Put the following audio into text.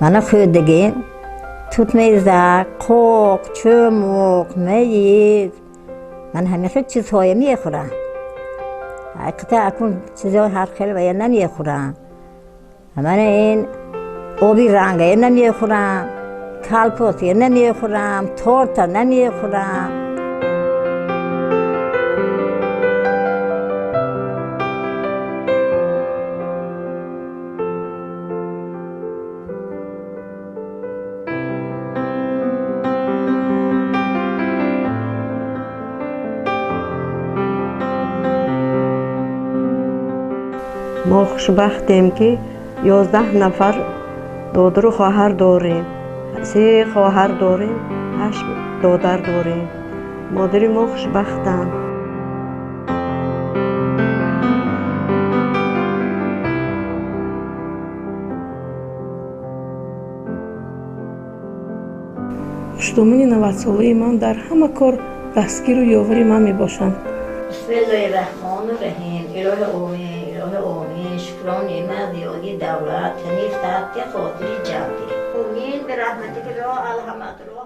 Мана хӯрдагем тут мезак, қоқ, чӯмоқ, мейиз. Ман ҳамин хел чизҳое мехӯрам. Ҳақиқата акун чизҳои ҳар хел вая намехӯрам. Мана ин оби рангае намехӯрам, калпосия намехӯрам, торта намехӯрам. Мо хушбахтем, ки 11 нафар додару хоҳар дорем, се хоҳар дорем, ҳашт додар дорем. Модари мо хушбахтанд. Хушдомани 90-солаи ман дар ҳама кор дастгиру ёвари ман мебошанд. Бисмиллоҳи раҳмони раҳим. Илоҳи омин, илоҳи омин. Шукрон неъмат зиёди давлат, таниф таҳти хотири ҷамъ. Омин. Ба раҳматик ро алҳамат ро.